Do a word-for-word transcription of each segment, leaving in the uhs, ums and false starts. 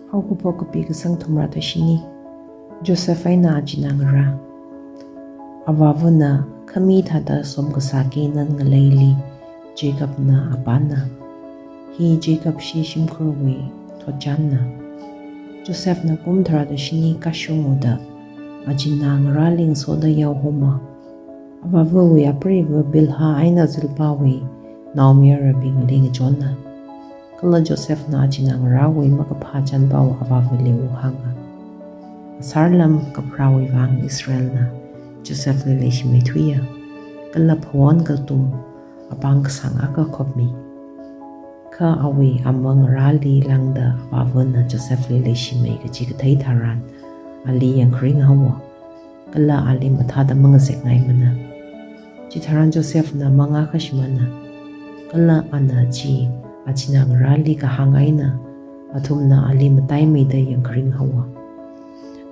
Haokaphok kapi kasang thumrada shini. Joseph eina achināngarā. Avāvana khami thāda somkasā Canaan ngaleili Jacobna apāna. Hi Jacob shimkhurwui thotchanna. Josephna kum tharāda shini kashung haoda achināngarāli ngasoda yaohoma. Avāvawui apreiva Bilhah eina Zilpahwui naomayaruibingli ngachonna. Kala Josephna achināngarāwui makaphā chānpao avāvali unghānga. Asārlam kapharāwui vang Israelna Josephli leishimeithuiya, kala phawon katum apāng kasāng akha khopmi. Kha awui amangarāli lāngda avāvana Josephli leishimei kaji kathei tharan, ali yangkharing haowa, kala ali mathāda mangazekngaimana. Chitharan Josephna mang akha shimāna, kala ana chi achināngarāli kahāng eina, athumna ali mataimeida yangkharing haowa.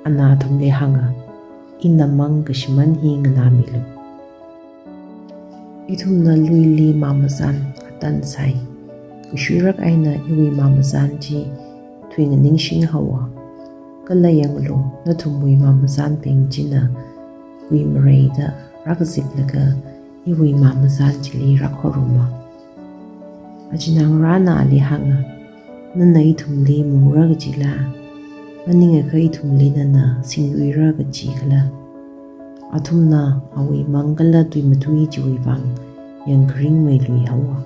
Ana athumli hānga, ina mang kashimān hi nganāmilu. Ithumna luili mamazan atan sai. Kashuirak eina iwui mamazan chi thuinganingshing haowa. Kala yanglu, nathumwui mamazanbing china kuimareida rākaziplaga iwui mamazan chili rākhoruma. Achināngarāna ali hānga, nana ithumli mungra kajila, maningakha ithumli nana singluira kaji khala. Athumna awui mang kala tui matui chiwui vang yangkharingmeilui haowa.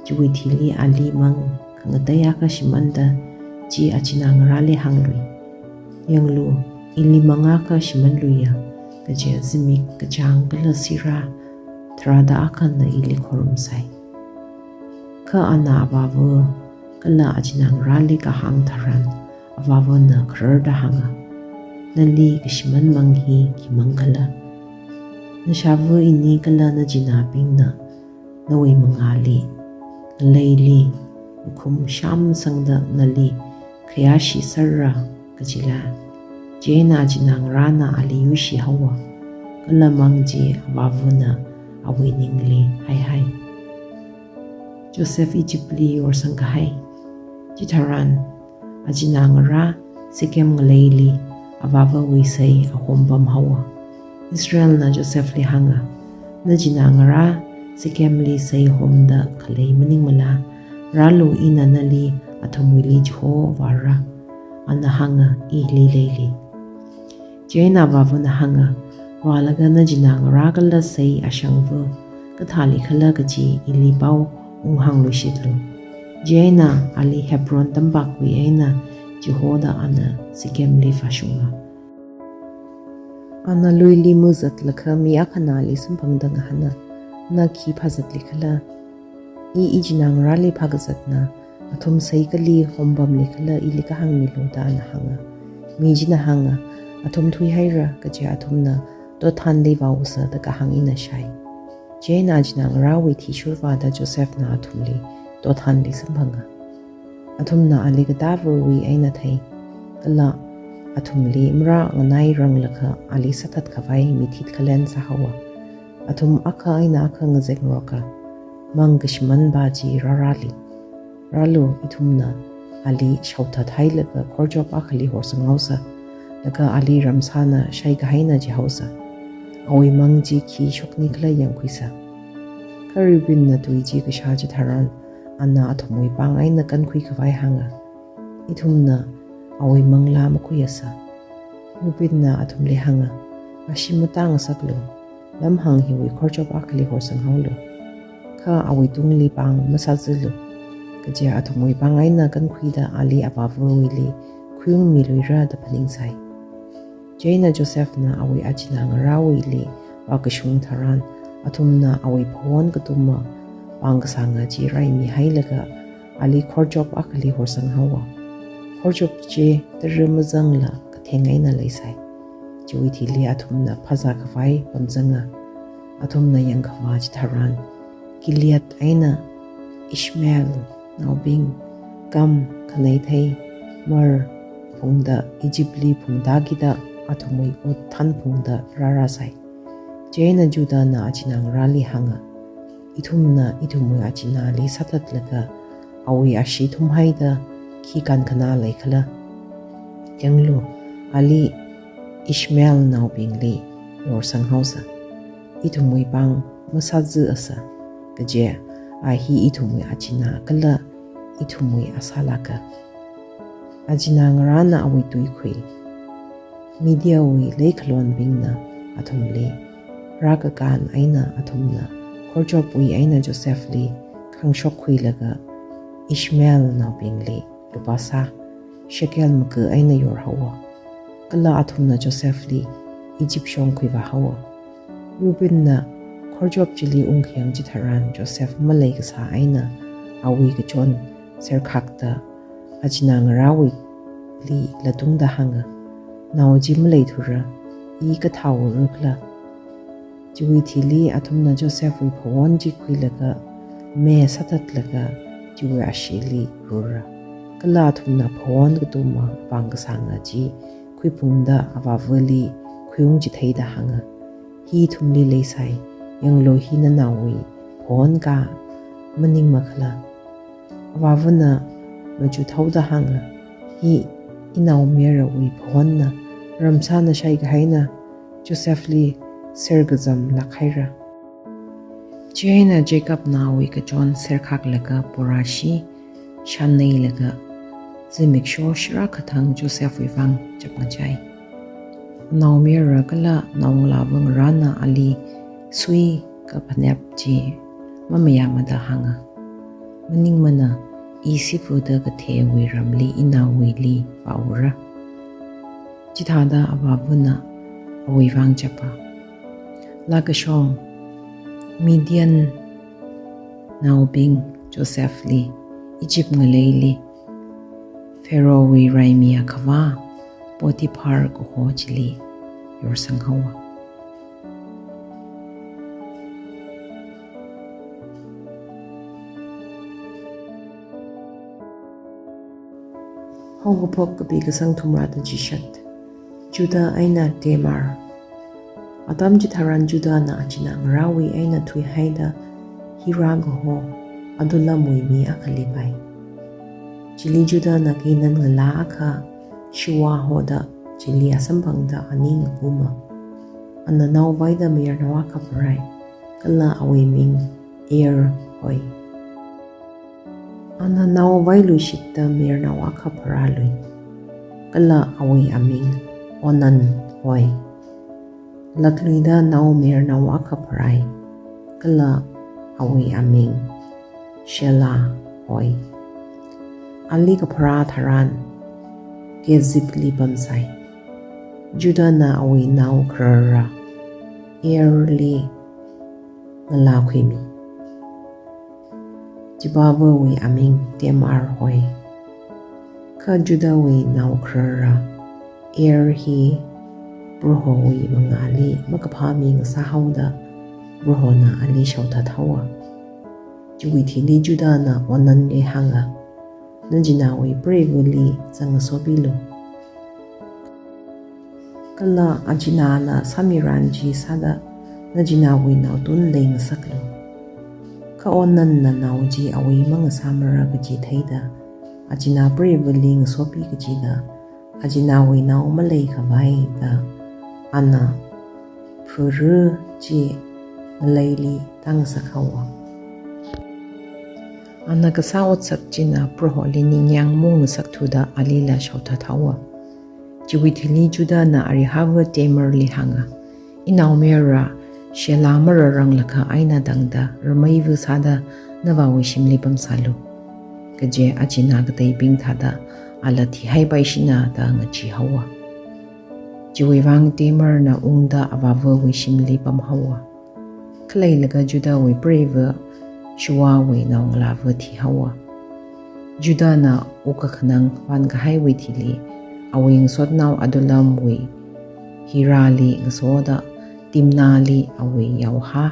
Chiwui thili ali mang khangatei akha shimānda chi achināngarāli hānglui. Yanglu, ili mang akha shimānluiya, kaje zimik kachāng kala sirā tharāda akhana ili khorumsai. Kha ana avāva kala achināngarāli kahāng tharan, avāvana khararda hānga, nali kashimān mang hi khi mang khala? Nashāva ini kala nachinābingna nawui mangāli, ngaleili, makhum shāmsangda nali khayāshi serra kajila. Chieina achināngarāna ali yuishi haowa, kala mang chi avāvana awui ningli haihai. Joseph Egyptli horsang kahai. Chitharan, achināngarā Shechem ngaleili avāvawui sei ahompam haowa. Israelna Josephli hānga, nachināngarā Shechemli sei homda khalei maningmala, rālu ina nali athumwuili chihovāra. Ana hānga, ili leili. Chieina avāvana hānga, vālaga nachināngarā kala sei ashangva kathāli khala kaji ili pao unghāngluishitlu. Chieina ali Hebron tampakwui eina chihoda ana Shechemli vāshunga. Ana luili mazatlakha mi akhana ali samphangda ngahāna, na khi phazatli khala? I, i chināngarāli phākazatna, athum sei kali hompamli khala ili kahāngmilu da ana hānga. Mi china hānga, athum thuihaira, kaje athumna Dothanli vāusa da kahāng ina shai. Chieina achināngarāwui thishurvāda Josephna athumli Dothanli samphanga. Athumna ali katāvawui eina thei, kala athumli marānganairanglakha ali sāthat khavai mithit khalen sāhaowa. Athum akha eina akha ngazekngaroka, mang kashimānpa chi rārāli. Rālu, ithumna ali shaothat hailaga khorchop akhali horsanghaosa, laga ali ramsāna shaikahaina jihaosa. Awui mang chi khi shokni khala yangkhuisa. Kha Reubenna tui chi kashā chitharan, ana athumwui pāng eina kankhui khavai hānga, ithumna awui manglā makhuiasa. Reubenna athumli hānga, ashi matāngasaklu, lamhāng hiwui khorchop akhali horsanghaolu. Kha awui tungli pāng masāzulu. Kaje athumwui pāng eina kankhuida ali avāvawuili khuiungmiluira da phaningsai. Chieina Josephna awui achināngarāwuili vākashung tharan, athumna awui phawon katuma pāng kasānga chi raimi hailaga ali khorchop akhali horsanghaowa. Khorchop chi tara mazangla katheng eina leisai. Chiwui thili athumna phazā khavai pamzanga. Athumna yangkhavā chitharan, Gilead eina Ishmael naobing, gam, khaneithei, myrrh phungda Egyptli phungtākida athumwui ot thanphungda rārāsai. Chieina Judahna achināngarāli hānga, ithumna ithumwui achinali sāthatlaga awui ashee thumhaida khi kankhana leikhala? Yanglu, ali Ishmaelnaobingli yorsang haosa. Ithumwui pāng masāzi asa, kaje a hi ithumwui achinā kala ithumwui asā lāka. Achinā ngarāna awui tui khui. Midianwui leikhalonbingna athumli rākakān eina athumna khorchopwui eina Josephli khangshok khuilaga Ishmaelnaobingli lupā sā shekel maka eina yorhaowa. Kala athumna Josephli Egypt shong khuivā haowa. Reubenna khorchop chili ungkhayang chitharan Joseph maleikasā eina awui kachon serkhakta achinā ngarāwuili latungda hānga, "Nao chi maleithura, i kathāura khala?" Chiwui thili athumna Josephwui phawon chi khuilaga, me sāthatlaga, chiwui ashili rura. Kala athumna phawon katuma pāng kasānga chi khuiphungda avāvali khuiung chitheida hānga, "Hi ithumli leisai, yanglu hi nanaowui phawon ka, maningma khala?" Avāvana machuthaoda hānga, "Hi inaomayarawui phawonna, ramsāna shaikahaina, Josephli serkazam lākhaira." Chieina Jacobna awui kachon serkhaklaga porāshi, shānneilaga, zimiksho shira kathang Josephwui vang chapngachai. Naomayara kala naongalāva ngarāna ali sui kaphanep chi mamayāmada hānga, "Maningmana, i sifuda kathewui ramli inaowuili vāura." Chithāda avāvana awui vang chapa. Lākashong, Midiannaobing Josephli Egypt ngaleili Pharaohwui raimi akhavā Potiphar kaho chili yorsang haowa. Haokaphok kapi kasang thumrāda chishat. Judah eina Tamar. Atam chitharan Judahna achinā ngarāwui eina thuihaida Hira kaho Adullamwui mi akhali pai. Chili Judahna Canaan ngalā akha Shua hoda chili asamphangda ani ngakuma. Ana nao vaida mayarnao akha pharai, kala awui ming Er hoi. Ana nao vailuishitta mayarnao akha pharālui, kala awui aming Onan hoi. Lakluida nao mayarnao akha pharai, kala awui aming Shelah hoi. Ali kapharā tharan Kezibli pamsai. Judahna awui nao kharara Erli ngalākhuimi. Chipāvawui aming Tamar hoi. Kha Judahwui nao kharara Er hi Prohowui mangāli makaphā mi ngasāhaoda Prohona ali shaothat haowa. Chiwui thili Judahna Onanli hānga, "Nachināwui preivali zangasopilu. Kala achināna sāmiran chi sāda nachināwui naotun leingasaklu. Kha Onanna nao chi awui mangasāmara kaji theida, achinā preivali ngasopi kajida, achināwui nao maleikhavai da ana phuru chi ngaleili tāngasak haowa." Ana kasā otsak china Proholi ningyāng maungngasakthuda alila shaothat haowa. Chiwui thili Judahna arihava Tamarli hānga, "Inaomayara Shelah mararanglakha eina tangda rameiva sāda navāwui shimli pamsālu. Kaje achinā kateibing thāda ala thihaipaishina," da ngachee haowa. Chiwui vang Tamarna ungda avāvawui shimli pamhaowa. Khaleilaga Judahwui preiva Shuawui naongalāva thihaowa. Judahna wukkhanang vānkahaiwui thili awui ngasotnao Adullamwui Hirali ngasoda Timnahli awui yaohā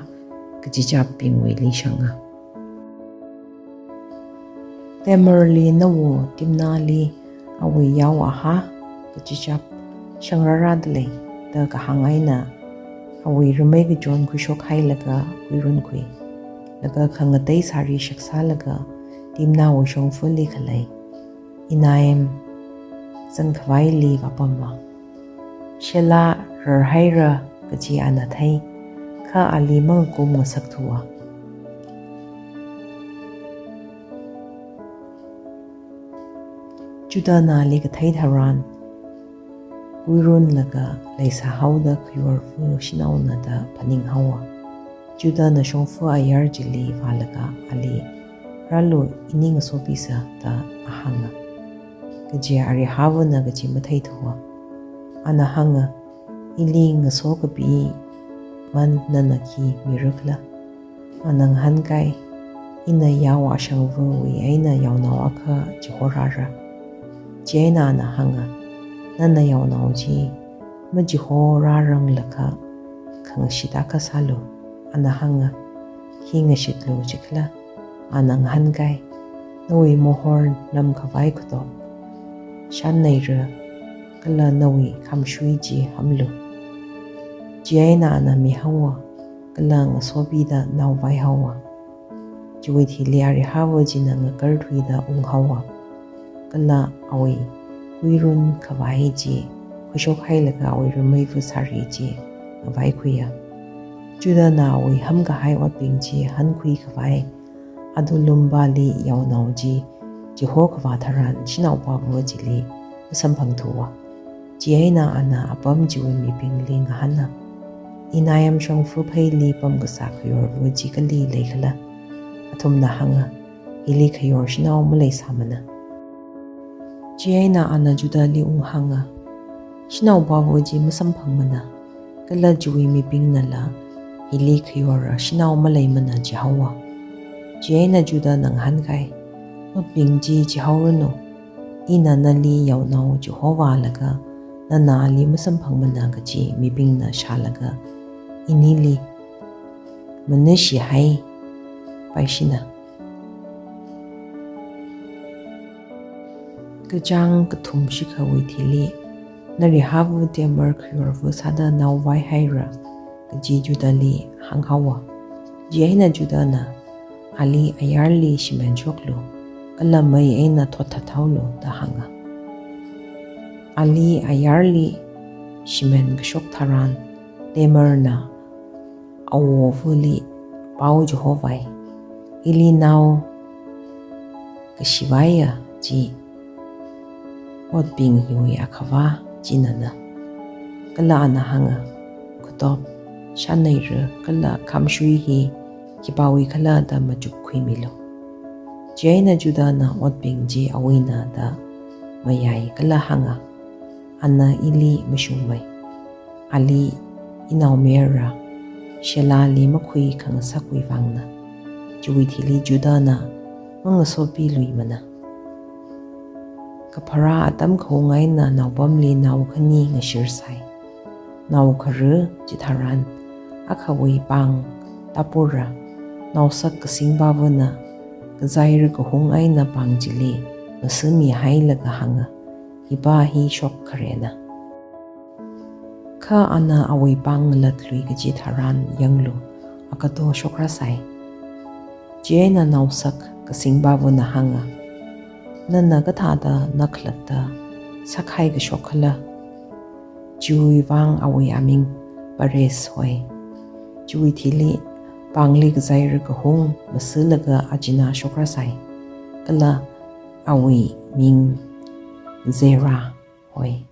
kachichapbingwuili shanga. Tamarli nawo Timnahli awui yao ahā kachichap shangrārada lei da kahāng eina, awui ramei kachon khuishokhailaga khuirunkhui. Laga khangatei sari shaksālaga Timnahwui shongfali khalei Enaim zangkhavaili vāpama. Shelah rarhaira kaji ana thei, kha ali mangakum ngasakthuwa. Judahna ali kathei tharan, kuirunlaga leisāhaoda khayorva shanaona da phaninghaowa. Judahna shongfa ayar chili vālaga ali, "Rālu, ini ngasopisa," da ahānga. Kaje arihavana kaji matheithuwa. Ana hānga, "Ili ngasokapi man nana khi mirakhala?" Ana ngahānkai, "Ina yao ashangvawui eina yaonao akha chihorāra." Chieina ana hānga, "Nana yaonao chi machihorāranglakha khangashit akha sālu." Ana hānga, "Khi ngashitlu jikhala?" Ana ngahānkai, "Nawui mohor namkhavai khuitop shānneira, kala nawui khamshui chi hamlu." Chieina ana mihaowa, kala ngasopida nao vaihaowa. Chiwui thili arihava china ngakarthuida unghaowa, kala awui kuirun khavai chi khuishokhailaga awui rameiva sari chi ngavaikhuiya. Judahna awui hamkahai otbing chi hankhui khavai, Adullumbali yaonao chi chihokavā tharan shanaopava chili masamphangthuwa. Chieina ana apam chiwui mibingli ngahāna, "Enaim shongfa pheili pamkasā khayorva chi kali leikhala?" Athumna hānga, "Hili khayor shanao maleisāmana." Chieina ana Judahli unghānga, "Shanaopava chi masamphangmana, kala chiwui mibingnala hili khayora shanao maleimana chihaowa." Chieina Judahna ngahānkai, "Otbing chi chihaoranu. Ina nali yaonao chihovālaga nana ali masamphangmana kaji mibingna shālaga inili manashihai paishina. Kachāng kathum shikhawui thili, narihava Tamar khayorva sāda nao vaihaira," kaji Judahli hānghaowa. Chieina Judahna, "Ali ayarli shimen shoklu, kala mei eina thothathaolu," da hānga. Ali ayarli shimen kashok tharan, Tamarna awovali pao chihovai, "Ili nao kashivaiya chi otbing hiwui akhavā chinana." Kala ana hānga, "Khuitop shānneira, kala khamshui hi khipāwui khala da machukkhuimilu." Chieina Judahna otbing chi awuina da mayai kala hānga, "Ana ili mashungmei. Ali inaomayara, Shelahli makhui khangasakwui vangna." Chiwui thili Judahna mangasopiluimana. Kapharā atam kahung eina naopamli nao khani ngashirsai. Nao khara chitharan, akhawui pāng tapura. Naosak kasingbavana kazaira kahung eina pāng chili masamihailaga hānga, "Hipa hi shok kharena." Kha ana awui pāng ngalatlui kaji tharan, yanglu, akato shokrasai. Chieina naosak kasingbavana hānga, "Nana kathāda na khalatta sakhai kashok khala?" Chiwui vang awui aming Perez hoi. Chiwui thili pāngli kazaira kahung masālaga achina shokrasai, kala awui ming Zerah hoi.